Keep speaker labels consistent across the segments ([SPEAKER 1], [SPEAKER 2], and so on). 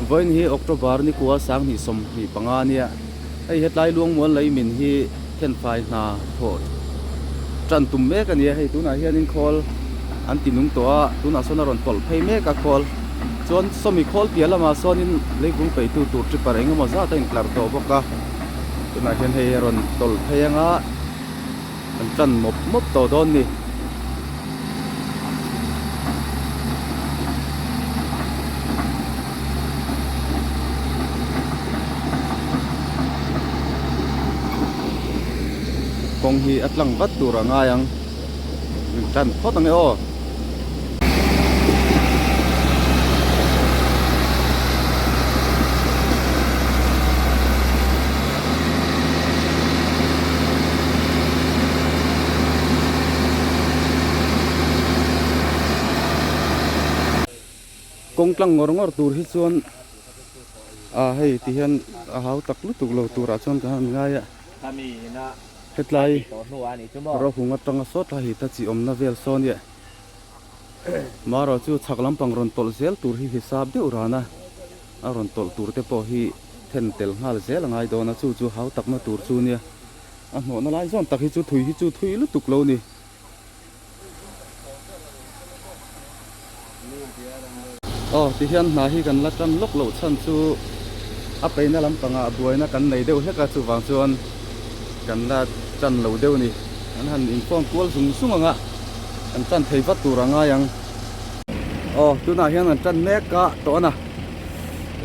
[SPEAKER 1] Vawiin hi October ni kua 2025 a nia. Hei hetlai Luangmual lei min hi thenfai hna thawh tan tum mek a ni a, hei tunah hianin khawl an ti nung tawh a, tunah sawn a rawn tawlh phei mek a khawl. Chuan sawmi khawl piah lamah sawnin leivung peitu tur tripper eng emaw zat a intlar tawh bawk a, tunah hian hei a rawn tawlh phei anga an tan mawp mawp tawh dawn ni. Kawng hi a tlang vat tur a ngai ang min tan phawt ang e aw. Kawng tlang ngawr ngawr tur hi chuan ah hei ti hian a hau tak lutuk lo turah chuan ka han ngai a hetlai rawhung atanga sawt a hi ta chi awmna vel saw nia marawh chu chhak lampang rawn tawlh zel tur hi hisap deuh ran a a rawn tawlh tur te pawh hi then tel nghal zel a ngai dawn a chu chu hau takna tur chu nia a hnawhna lai zawn tak hi chu thui hi chu thui lutuk lo ni. Aw tihian hna hi kan la tan lawk loh chhan chu a peihna lampangah buaina kan nei deuh hlek a chuvang chuan kan la tan lo deuh a ni. An han inkhawm kual zung zung ang a, an tan thei vat tur a ngai ang. Aw tunah hian an tan mek a tawh a na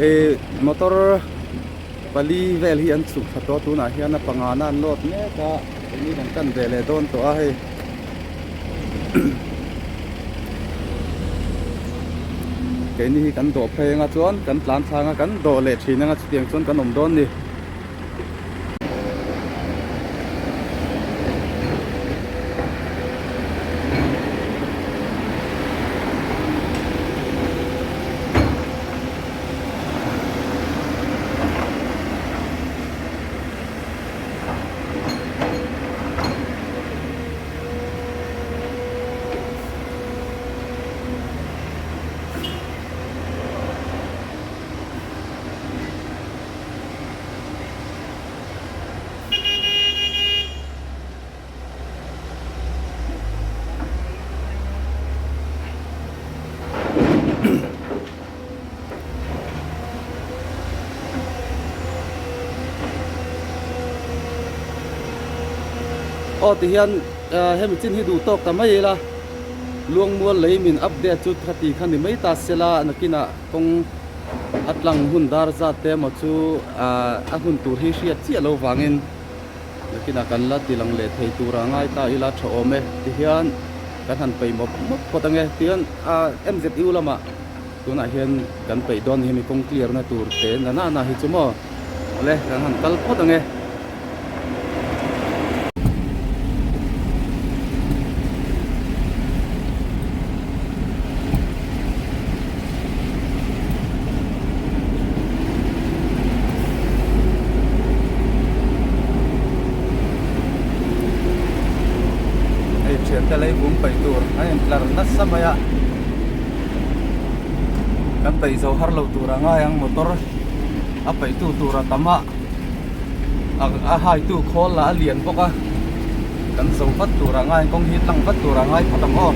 [SPEAKER 1] ih motor pali vel hi an chhuk thla tawh a tunah hian a pangana an load mek a. Keini kan tan ve leh dawn tawh a hei keini hi kan dawh phei anga chuan kan tlan thlang a kan dawh leh thin anga chutiang chuan kan awm dawn ni. Aw ti hian hemi chin hi duh tawk ta mai ila Luangmual lei min update chu kha ti kha ni mai ta sela nakinah kawng a tlang hun dar zat te emaw chu a hun tur hi hriat chiah lo vangin nakinah kan la ti lang leh thei tura ngai ta ila tha awm e ti hian kan han peih mawp mawp phawt ange tihian M_Z_U lamah. Tunah hian kan peih dawn hi hemi kawng clear na tur te na na na hi chu maw awle kan han kal phawt ang e. Hei thiante leivung peih tur a intlar nasa mai a. Kan peih zo har lo tur a ngai ang motor a peih tu tur a tam a a hai tu khawl lah a lian bawk a kan zo vat tur a ngai kawng hi tlang vat tur a ngai phawt ang aw.